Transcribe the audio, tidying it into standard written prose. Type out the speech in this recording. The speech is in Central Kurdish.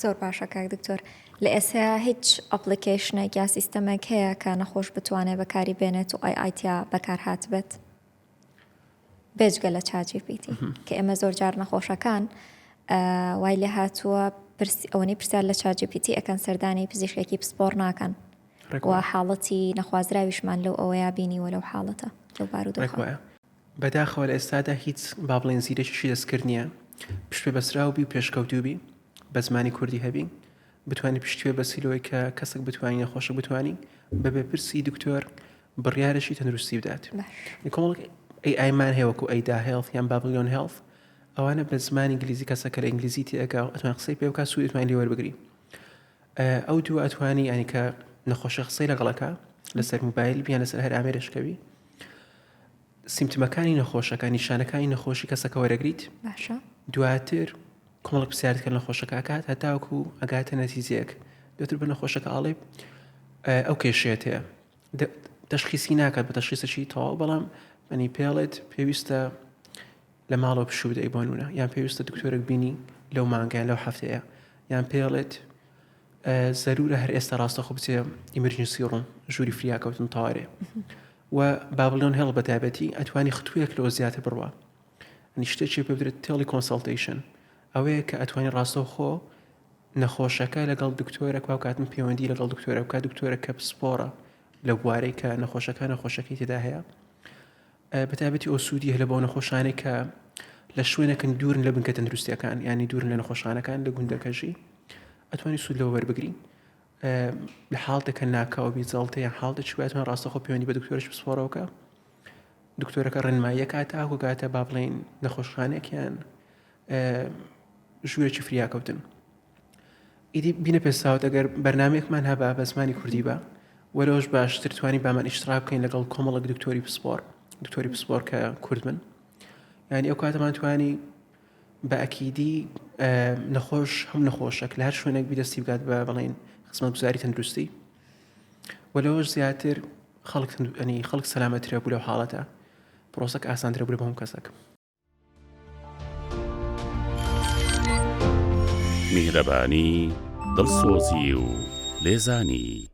زۆر باشە کاک دکتۆر لە ئێستا هیچ application ێک یا سیستەمێک هەیە کە نەخۆش بتوانێت بەکاری بێنێت و AI تیا بەکار هاتبێت بێجگە لە ChatGPT کە ئێمە زۆر جار نەخۆشەکان وای لێ هاتووە ئەوەی پرسیار لە ChatGPT ئەکەن سەردانی پزیشکێکی پسپۆر ناکەن و حاڵەتی نەخوازراویشمان لەو ئەوەیە بینیوە لەو حاڵەتە لەو بارودۆخە. بەداخەوە لە ئێستادا هیچ با بڵێین زیرەکیی دەستکرد نییە پشت پێ بەستراو بی و پێشکەوتوو بی بە زمانی کوردی هەبی بتوانی پشت پێ بەستی لەوەی کە کەسێک بتوانی نەخۆشە بتوانی بەبێ پرسی دکتۆر بڕیارێکی تەندروستی بدات کۆمەڵک AI مان هەیە وەکو Ada Health یان Babylon Health ئەوانە بە زمانی ئینگلیزی کەسە کە لە ئینگلیزی تێئەگا و ئەتوان قسەی پێ بکات سوود ئەتوانی لێ وەربگری ئەو دوو ئەتوانی ینی کە نەخۆشە قسەی لەگەڵەکە لەسەر موبایل بیان لەسەر هەر ئامێرێشکەوی symptom ەکانی نەخۆشەکە نیشانەکانی نەخۆشی کەسەکە وەرەگریت باشە دواتر کۆمەڵک پرسیارت کە نەخۆشەکە ئەکات هەتاوەکو ئەگاتە نەتیجەیەک دواتر بە نەخۆشەکە ئاڵێ ئەو کێشەیەت هەیە تەشخیسی ناکات بە تەشخیسەکی تەواو بەڵام منی پێڵێت پێویستە لە ماڵەوە پشوو بدەی بۆ نمونە یان پێویستە دکتۆرێک بینی لەو مانگە لەو هەفتەیە یان پێڵێت زەرورە هەر ئێستا ڕاستەخۆ بچێ emergency room ژووری فریاکەوتن تەوارێ و Babylon Health بە تایبەتی ئەتوانی ختوویەک لەوە زیاتر بڕوا ئەنی شتێکی پێ بدرێت teleconsultation ئەوەیە کە ئەتوانی ڕاستەوخۆ نەخۆشەکە لەگەڵ دکتۆرە کاکاتن پەیوەندی لەگەڵ دکتۆرە بکات دکتۆرە کە پسپۆڕە لە بوارەی کە نەخۆشەکە نەخۆشەکەی تێدا هەیە بەتایبەتی ئەو سوودی هەیە لە بۆ نەخۆشانێک کە لە شوێنێکن دوورن لە بنکە تەندروستیەکان ینی دوورن لە نەخۆشخانەکان لە گوندەکەژی ئەتوانی سوود لەوە وەربگری لە حاڵتێکە ناکاو بی جەڵتە یان حاڵتێکی وای ڕاستەخۆ پەیوەندی بە دکتۆرش پسپۆڕەوەکە دکتۆرەکە ڕێنماییەکە تاکو گاتە با بڵێین نەخۆشخانێکیان ژوورێکی فریاکەوتن ئیدی بینە پێساوت ئەگەر بەرنمەیەکمان هەبا بە زمانی کوردی بە وەرەوەش باشتر توانی بامان ئیشترا بکەین لەگەڵ کۆمەڵک دکتۆری پسپۆر دکتۆری پسپۆر کە کورد بن یعنی ئەو کاتەمان توانی بە ئەکیدی نەخۆش هەم نەخۆشەک لە هەر شوێنێک بی دەستی بگات بە بڵین خزمەتگوزاری تەندروستی و لەوەش زیاتر خەڵک ئەنی خەڵک سەلامەترە بوو لەو حاڵەتە پرۆسەک ئاسانترە بوو لە بۆ هەموو کەسێک. میهرەبانی، دڵسۆزی و لێزانی.